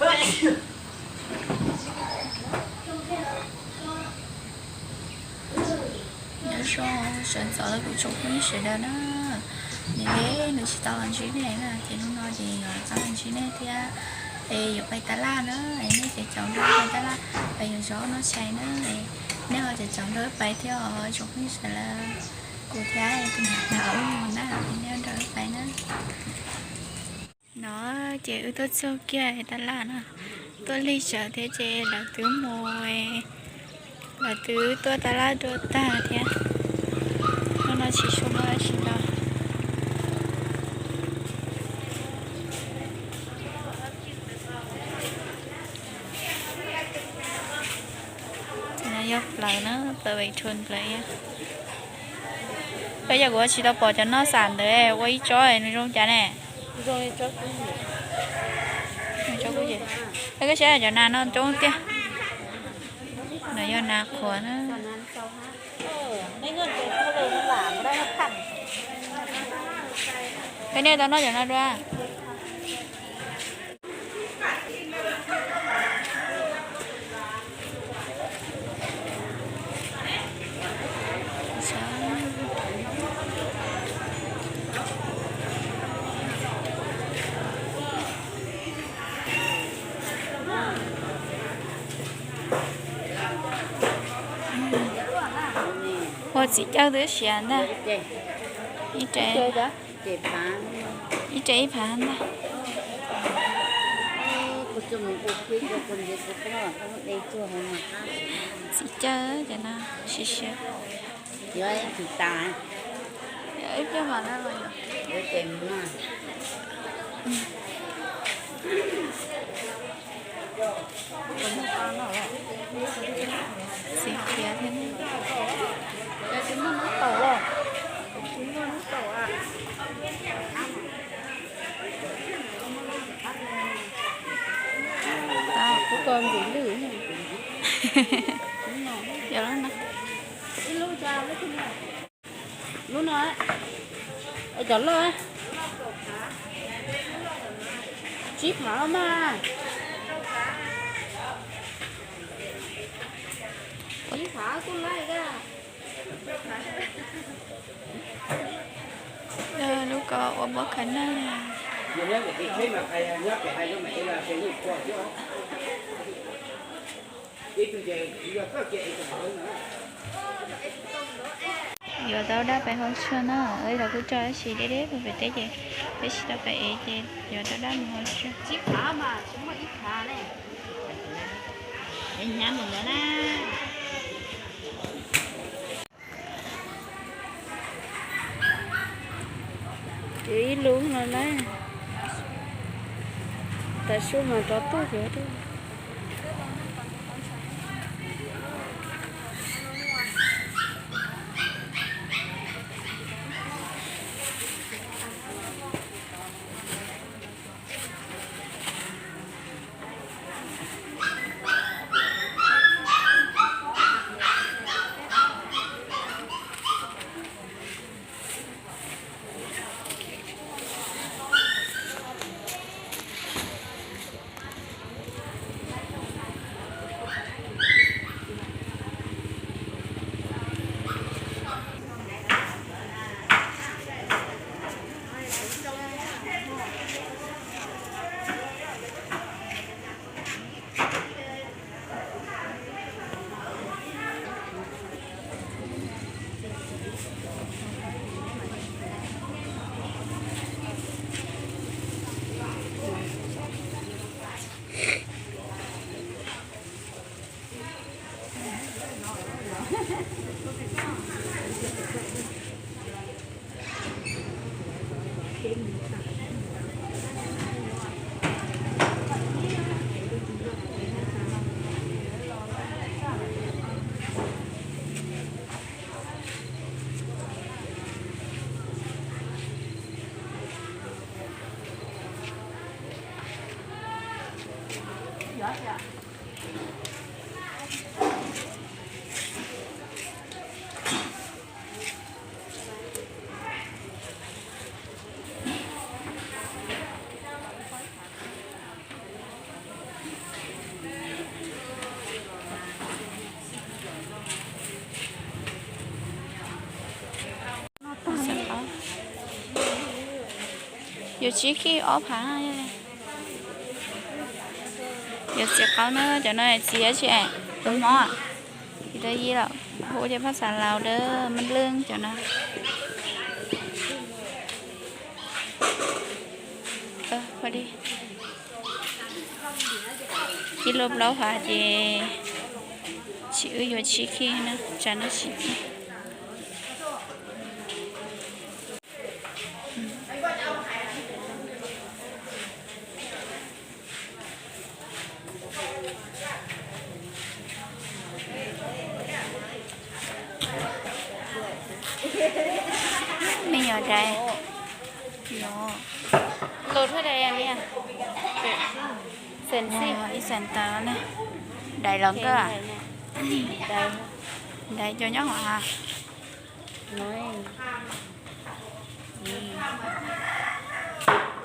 Nyob zoo sawv ntxov los kuv tsoom phooj ywg sawv daws na. Nws deb nws tsis tau los ntsib nej na, ces hnub no ces yuav tau los ntsib nej thiab. Es yuav pais taj laj na, es nej cov caum nrog pais taj laj, pais yuav zov noj tshais na, es nej ho cov caum nrog wb pais thiab os tsoom phooj ywg sawv daws. Kuv thiab tus niam tais wb mus na, es nej nrog wb pais na. No ces wb tuaj txog kiag taj laj na, tuaj lig tsawv thiab ces lawv twb mus, lawv twb tuaj taj laj dua tag thiab. Hnub no tsis su dab tsi ntau. Yog plaws na, plaws Vajtswv plaws. Peb yog kuv tsis tau pom cov noj xam ntawd, ua ib tsob nws zoo cas ne? Koj saib cov nas no coob tiag. No yog nas qhuav na. Peb nej tau noj cov no dua. Ua txiv cawj twb siav ntag. Ib re ib phav ntag. Txiv cawj cov no siav siav. Txiv khiav thiab. Kuv ko ntxim lwj. Lub no, cov loj, tsib phav mas, tsib phav kuj laij. Lub ko ua npab khawv naj. Yuav tau dab pais hauv tshuaj na, los kuj tso dab tsi deb deb pem teb ces peb tsis tau pais ev ces yuav tau dab mus hauv tshuaj. Ib lub no na, tas su mas rov tuaj yuav. Tsib khij ob phav. Yog txiv qaub na, cov no txiv dab tsi es tus mob, txiv dawb yij los hu ua phaj xav laus dawb mab leej cov no. Ib lub plaub hav ces tsis, wb yuav tsib khij na, tsam no tsib khij. Me nyuam dais, ib xees tawv ne, dais los nkauj, dais cov nyob hauv.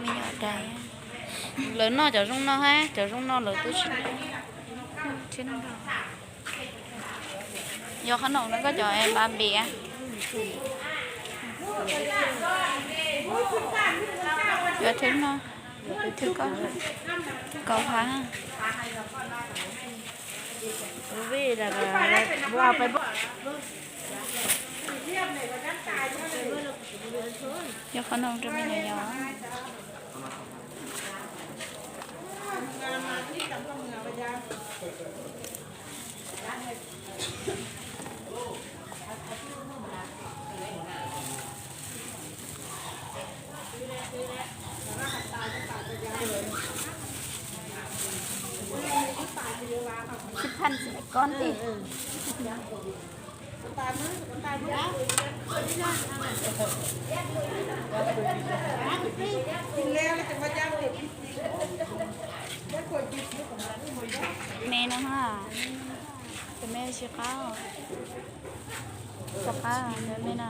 Me nyuam dais, lawv noj cov zoo no hab, cov zoo no lawv twb tsis, tsis noj. Yog qhob noom no koj cov ba npias. Yog thwb no, thwb kaum phav. Yog qhob noom rau me nyuam yaus. Sib phaj kob ntij. Me no ha, tus me tsis qab, tsis qab me no.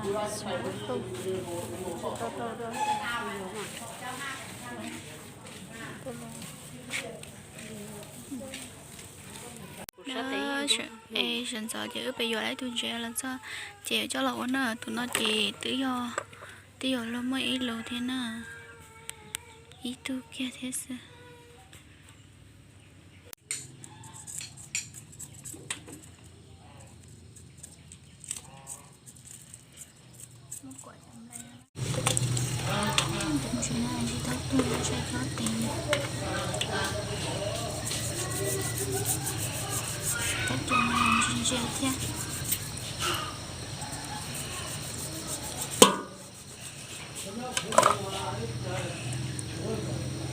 Es sawv ntxov ces wb pem yuav lawm ib tug ntses los txog, ces yuav coj los ua na. Tus no ces twb yog, twb yog luag muaj ib lus thiab na, ib tug kiag thiab xwb. Tus ntses no tsis tau tuag, tsis tau tes. Tab tus no ntse ntse thiab.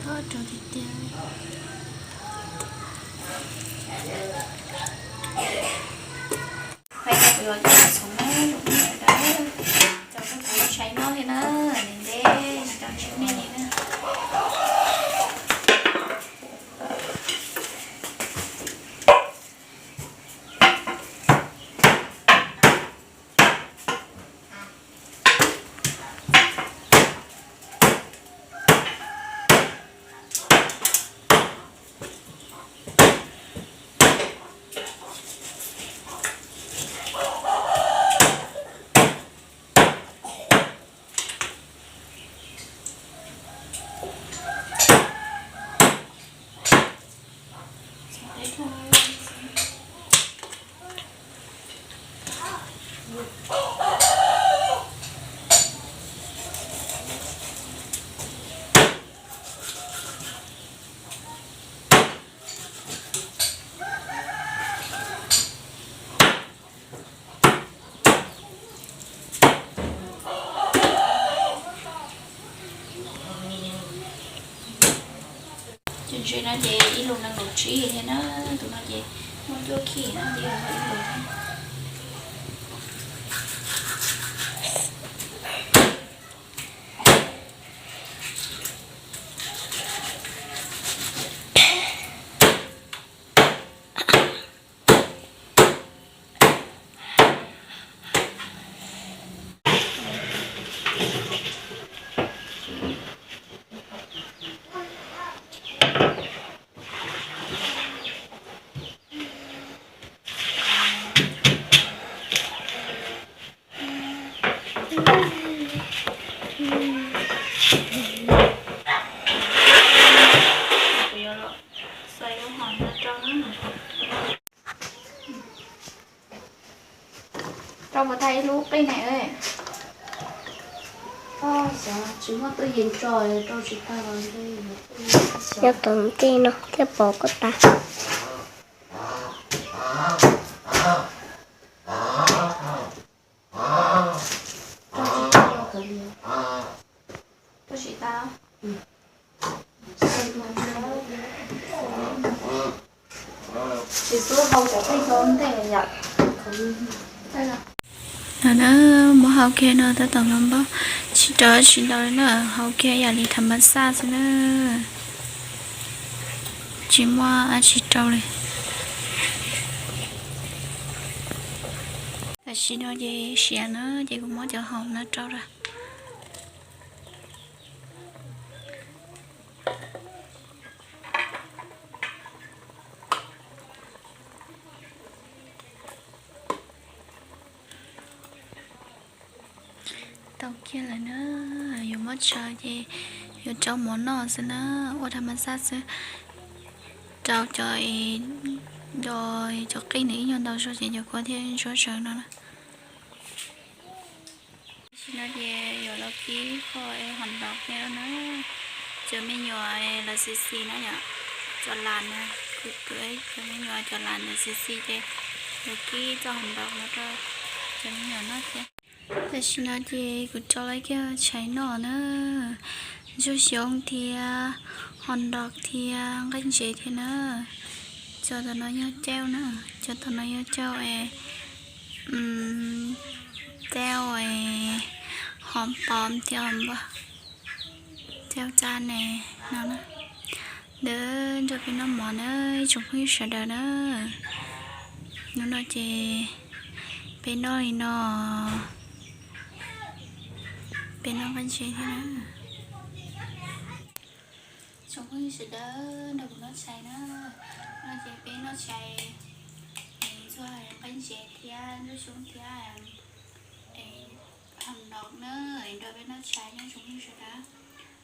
Thov rau tiag tiag. Peb cov kuv yuav coj los txhoov lub me dawb, cov kuv tsis mob li na, ntev ntev cov tsis me li na. Tus ntses no ces ib lus nees nkaum tsib thiab na, tus no ces muaj cuaj khij na, ces yog ib lus thiab. Ib lub qij ne, tsis muaj twj ywm tso, rau tsis tau los nyob tom ntej no thiaj pom koj tas. No na, muab hau kiag no tab tom los npog, tsis rau tsis ntau li na, hau kiag yam li tham mas xaj xwb na, tsis muaj dab tsi rau li. Tam sim no ces siav na, ces kuv muab cov haum no rau lawm. Tau kiag lawm na, yuav muab tsaws ces yuav rau mov noj xwb na, ua tham mas xaj xwb. Rau cov, cov qij nws ib nyuag ntau zog ces cov kua thiaj ntsuab tsaws no na. Tam sim no ces yuav los kib qho hom nrov thiab na. Cov me nyuam los xis xis na yom, cov las na, kuv tus cov me nyuam cov las ntawd xis xis ces yuav kib txoj hom nrov no rau cov me nyuam noj thiab. Tam sim no ces kuv rau lawv kiag tshais noj na, ntsuag xyoob thiab, hom nrov thiab, nqaij ntses thiab na. Cov tom no yog cauj na, cov tom no yog cauj es, cauj es, hom pom thiab hom npua, cauj tsa ne no na. Ntawd nrog peb noj mov na, ib tsoom phooj ywg sawv daws na. Hnub no ces peb noj li no, peb noj nqaij ntses thiab na. Tsoom phooj ywg sawv daws nrog kuv noj tshais na. No ces peb noj tshais, ntxuag nqaij ntses thiab ntsuag xyoob thiab, hom nrov na, nrog peb noj tshais na tsoom phooj ywg sawv daws.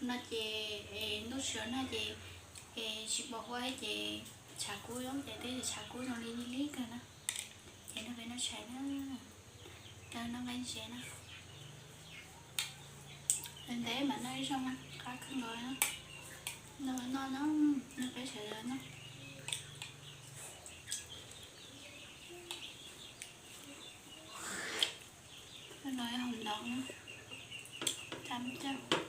No ces ntuj sawv nag ces tsis pom huab ces tshav kub zoo ces twb tshav kub zoo li li kawg na. Ces nrog peb noj tshais na, noj nqaij ntses na. Ntev ntev mas noj ib zaug qab kawg nkaus na. Noj noj noj, nrog peb sawv daws noj. No hom nrov na, tsa muaj cauj.